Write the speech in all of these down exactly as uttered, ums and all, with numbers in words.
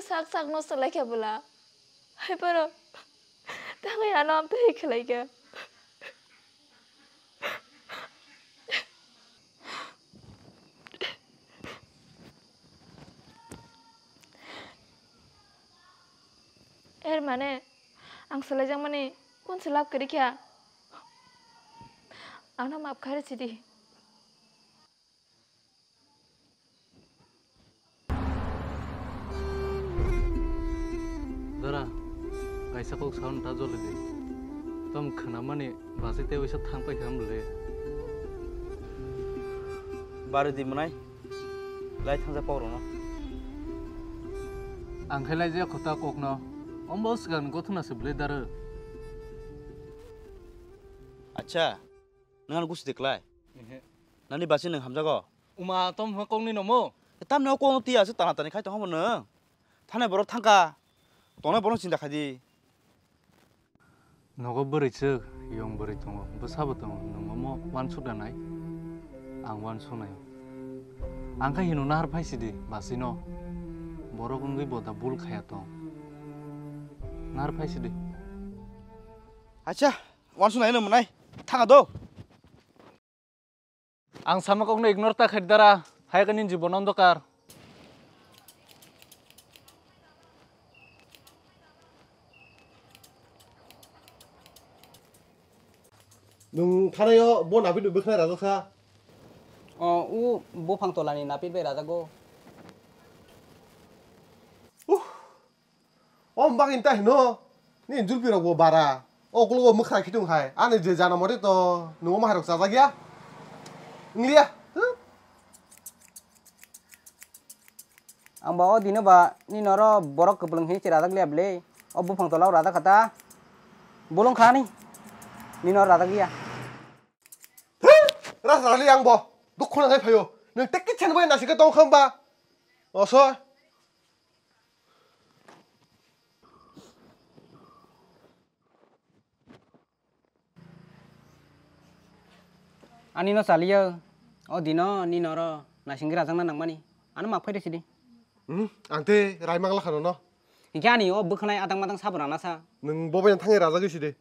Sak sak no swlai kha bwla. Hai paro. Tangwi ano amtwi hai khlai kha. Er mane, ang swlaijakmani kun se lab kwrwi kha. Ano maaf kharwi sidi. Dara, kaisa kok saun ta joli di. Tom khwnamani basi te wisa thang pai kham le. Bari di mwnai. Lai thangja pok rwno. Ang khe lai je khota kokno. Ombo swkang gothona se bwlai daro. Acha, nwng ano gusi de klai? Ehe. Nani basi nwng hamjago? Uma tom ha kokni nomo? Tamni o kokno tiya se tana tani khai tong hamo nwng. Thane borok thangka. Tongnai borok chinta khai di. Nogo bwrwi swk, yong bwrwi tongo, bwsabo tongo, nwng omo uansuk da nai? Ang uansuk nai. Ang khe hino nahar phai sidi, basino. Borok wngwi bo da bul khaya tong. Nahar phai sidi. Acha, uansuk nai no mwnai. Thanga do. Ang sama kokno ignore ta khaidi dara, hai khe nini jibon ondokar. Nwng thanaio bo napi nw bwkhnai rajak sa. O, u buphang tolani napi bai rajago. Uh. O bagwi ta hino, ni julpi rok bo bara. O uklogo mwkhra khitung hai. Ani je jana mori to, nungo mahai rok chajak ya. Ngliya. Huh? Ang ba o dino ba, ni noro borok kwplwng hini se rajak liya bwle. O buphang tola o rajak kha ta. Bolong kha ni. Ni noro rajak liya. Huh? Ras rali ang bo. Dukho nang hai phayo. Nang tek kitchen bai nasi ka tong kham ba. Oso. Ani no chaliya, o dino ni noro naisingwi rajakna nangmani. Ano maaf khaide sidi. Hmm, ang tei raimang lakha nono. Hinkhe ani o bwkhanai adang madang sabo rana sa. Nwng bo bai thangwi rajagwi sidi.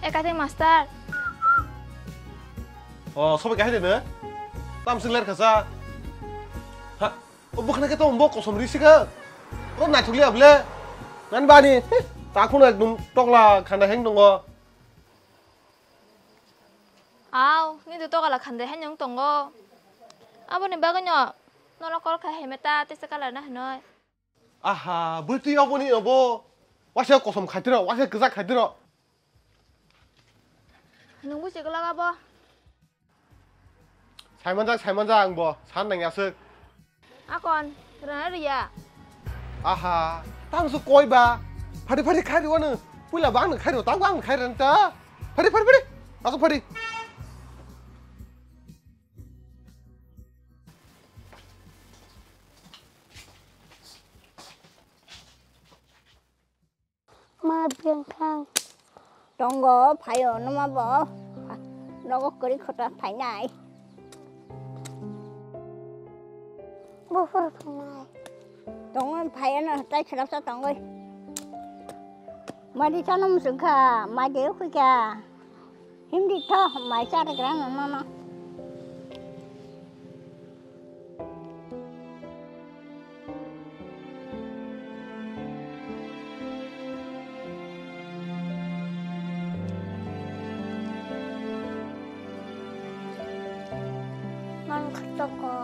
Ekating master. O, sobai kahai de ne? Tam sing ler khasa. Ha, o bwkhana khe to umbo kosom ri sikha. Ro naithok liya bwle. Nani bani, ta khunu ekdom tokla khanda heng tongo. Aw, ni do tokla khanda heng tongo. Aboni bagwi no, nono kol khai heme ta tesa kalar na hinoi. Aha, bwtwi oboni obo. Waisa kosom khaitiro, waisa kwchak khaitiro. Nwng busi kwlak abo. Saimanjak, saimanjak ang bo, san nang aswk. Akon, rana riya. Aha, tang su koi ba. Phari phari khai riwano. Puila bang khai ro, tang bang khai ran ta. Phari phari phari. Aswk phari. Ma bengkhang. Tongo, phaio, numa bo. Nogo kwrwi khota phainai. Buphuru phainai. Tongo, phaio no, tai khilapsa tongoi. Madi chano musungkha, madi ukhikha. Hindi tho, mai chari gra no no no. Mang khatoko.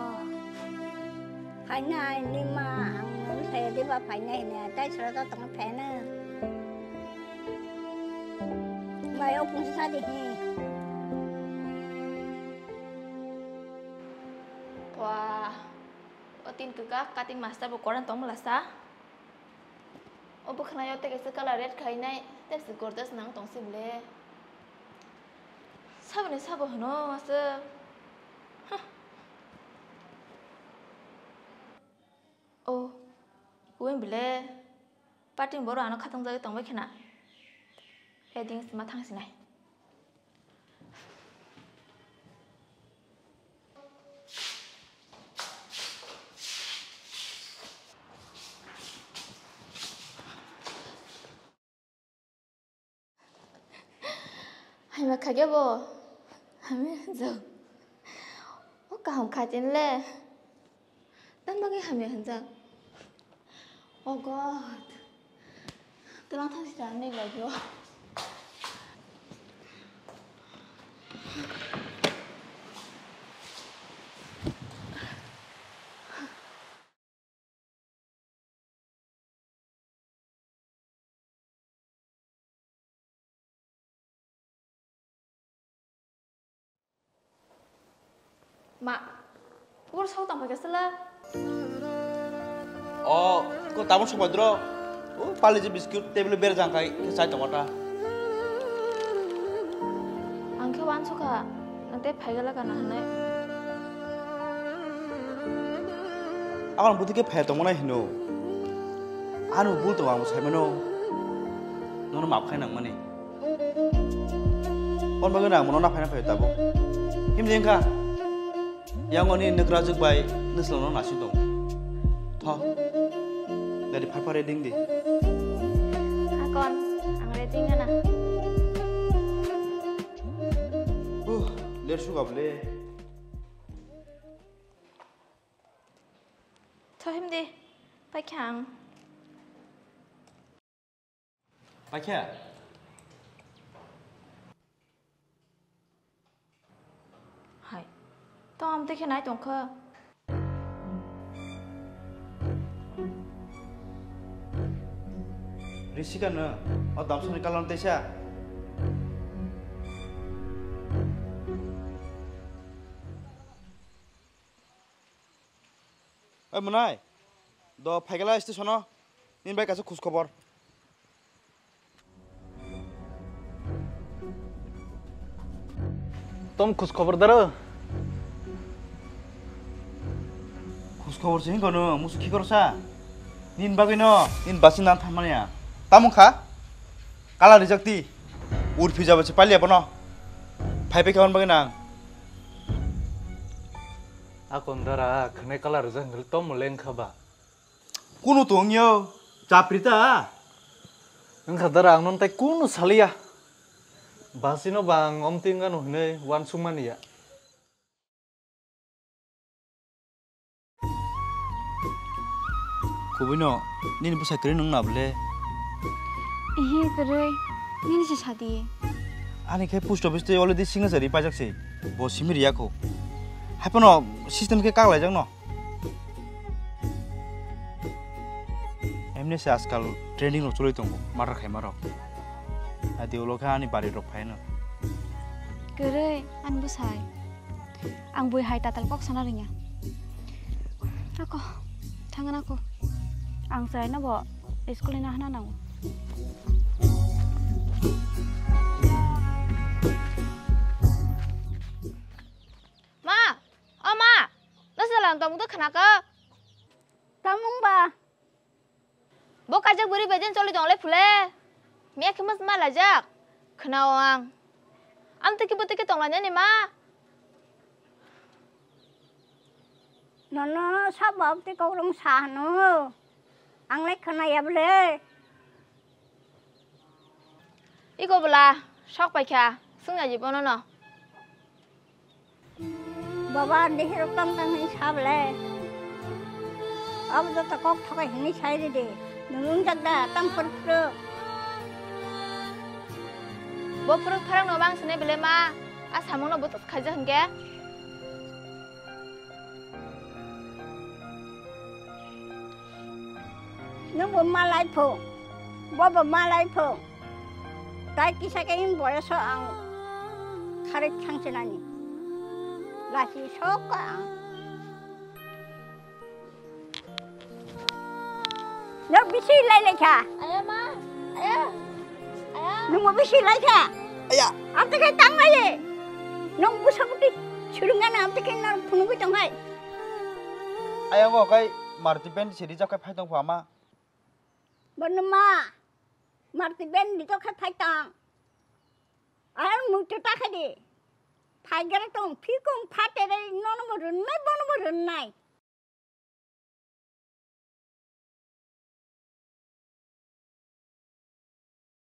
Phainai nima ang nung saya diba phainai ne, tai sura ta tong phainai. Bai o pungsa di hi. Wah, o tin kwkak cutting master bo koran tong mala sa. O bwkhwnai o tei kaisa colour red khainai, tei se gorgeous nang tong si ble. Saboni sabo hwno aswk. Huh. O. Buini bile party ni borok ano khatung jagwi tongbai khena. Heading sima thang sinai. Hamya khaikhe bo hamya hinjak. O kaham khaitini le. Tamni bagwi hamya hinjak. Oh God. Twlang thang sita ani lagio. Ma, kubur sao tong phaikha sala? O, ko tabuk sokbai dro. O, pali je biscuit table bere jang kai, ke chai tong ta. Ang khe wansukha, nang tei phaigala kana hwnwi. Ang buti khe phai tongmani hino. Ano bul tongo ang saimano. Nono map khai nangmani. Hwn bagwi ang mono naphai naphai tabuk. Himdi wngkha. Yang oni nukra jwk bai nuslo no nasi tong. Tho. Dari phar phar ready di. Akon, ang ready ngana. Uh, ler suga bole. Tho himdi, paikha ang. Paikha? Hai. To amtwi khe nai tongkha. Risika no, o damsani kalan tesa. Oi mwnai, do phaikala station o, nini bai kaisa khus khobor. Tom khus khobor daro? Khus khobor se hingo no, musu khikor sa. Nini bagwi no, nini basi nan thamani ya. Tamung kha? Kala rijak ti. Urphi jaba se palia bono. Phai phai kha hwn bagwi nang. Akon dara khwnai kala rijak hwnkhe tom leng kha ba. Kunu tongyo, chapri ta. Wngkha dara ang non tai kunu saliya. Basino bang omting gano hinui wansukmani ya. Kubui no, nini bwsai kwrwi nung na bole? Ihi kwrwi, nini se sadi. Ani khe post office tei already signature ri pajak se, bo simi riya kho. Haiphano system khe kaklaijak no. Emni se ajkal trending rok choli tongo, murder khaima rok. Adi ulo khe ani bari rok phaino. Kwrwi, ani bwsai. Ang bui hai tatal kok sana rwngya. Ako, thangna ko. Ang chwraino bo school ni nahana nango. Ma! O ma! Nasa lang tong do khna ka? Tamung ba? Bo kaijak bwrwi bai den choli tong le phule. Miya khe mas ma lajak. Khna o ang. Am tiki bo tiki tong la nani ma? Nono sabo abte kokrong sa hano. Ang lai khna ya bole. Iko bwla, sok paikha, swngya ji bono no. Baba, dehero tong tang hini sa bole. Abo joto kok thokai hini sai ridi. Nwng wngjak da, tang phwrwk phwrwk. Bo phwrwk pharang no bang sene bele ma, a samung no butuk khaijak hwnkhe. Nwng bo malai pho, bo bo malai pho. Tai kisa khe in boyoso ang kharwi thangsinani. Lasi sok ang. Nwng bisi lai lai kha. Aya ma, aya, aya. Nwng bo bisi lai kha. Aya. Amte khe tang lai. Nwng busa buti surungana amte khe nwng phunugwi tong hai. Ayang o kai Maruti band siri jak kai phai tong pha ma. Bono ma, marti ben di to khe phai tang. Ar muitu ta khe di. Phai gere tong, phikung